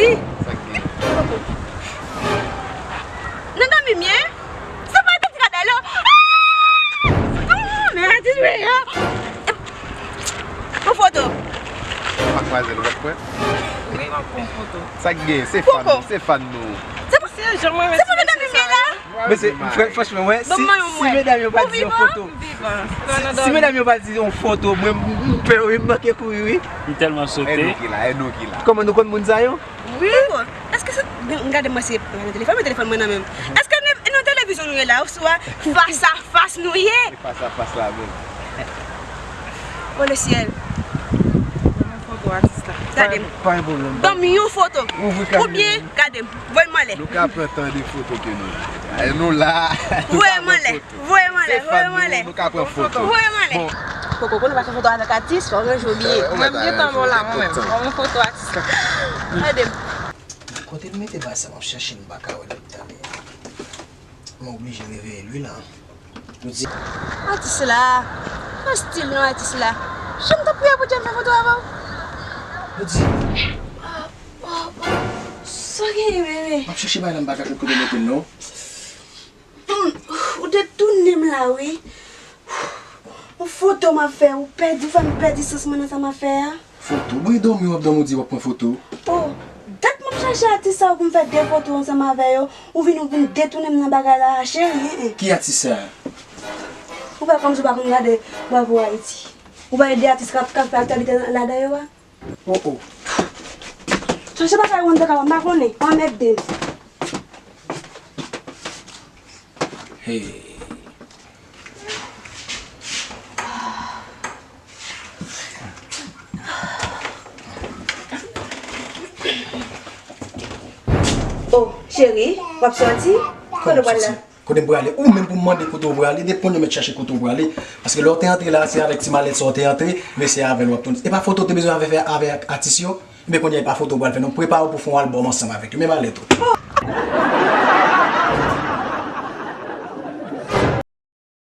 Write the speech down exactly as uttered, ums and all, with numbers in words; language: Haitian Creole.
Sa k gen? Nan dòmi m ye? Se pa tèt gade lò. Ah! Men atis mwen yo. Yon foto. M pa kwaze l, w ap pran? Wi, m ap pran foto. Sa k gen? Se fan nou, se fan nou. Se pou, se pou nan dòmi m ye la? Mesye, franchman, mwen, si, si medam yo pa di yon foto, si medam yo pa di yon foto, mwen, m pè wi, m manke kouri wi. M tèlman sote. E nou ki la, e nou ki la. Kòman nou konn moun sa yo? Wi. Poko. Èske se, m gade mwen se pa nan telefòn, men telefòn mwen nan men m. Èske nan, nan televizyon nou ye la, oswa fas a fas nou ye? Se fas a fas la menm. O le syèl. Ban m yon foto atis la. Gade m. Pa gen pwoblèm. Ban m yon foto. Ouvri kamera. Oubyen, gade m. Voye m anlè. Nou ka pran tan de foto ke nou vle. E nou la. Voye m anlè. Voye m anlè, voye m anlè. Nou ka pran foto. Voye m anlè. Bon. Poko, pou nou pa fè foto avèk atis, fò w ranje w byen. Mwen, m gentan bon la, mwen menm. Ban m yon foto atis la. Gade m. Kote l mete baz sa, m ap chèche l, m pa ka wè l depi talè. M oblije reveye l wi la. Nou di. Atis la. Pa stil non atis la. Jan m t ap priye pou Dye m fè foto avè w. Nou di. Oh, oh, oh. Sa genyen, bebe? M ap chèche bagay la, m pa ka kote l mete l non. Hmm, ou detounen m la wi. Yon foto m ap fè, ou pèdi, ou fè m pèdi sans mwen nan sa m ap fè a. Foto? Bon, e dòmi w ap dòmi, ou di w ap pran foto. Oh, dat m ap chache atis sa pou m fè de foto ansanm avè yo, ou vin, ou vin detounen m nan bagay la, cheri, en, en. Ki atis sa? Ou fè kòmsi ou pa konn gade Bravo Haïti. Ou pa wè de atis k ap, k ap fè aktyalite ladan yo a? Oh, oh. Chache bagay ou anndan kay la, m pa konnen. Anmède m. Hey. Oh, cheri, w ap sòti? Kote w pral la? Kote m prale? Ou menm pou m mande kote w prale, depi kounye a w mèt chache kote w prale. Paske lè w te antre la, se avèk ti malèt sa w te antre, men se avè l w ap tounen. E pa foto w te bezwen avè fè avèk atis yo? Ebyen kounye a e pa foto w pral fè non. Prepare w pou fè yon albòm ansanm avèk yo. Men malèt ou.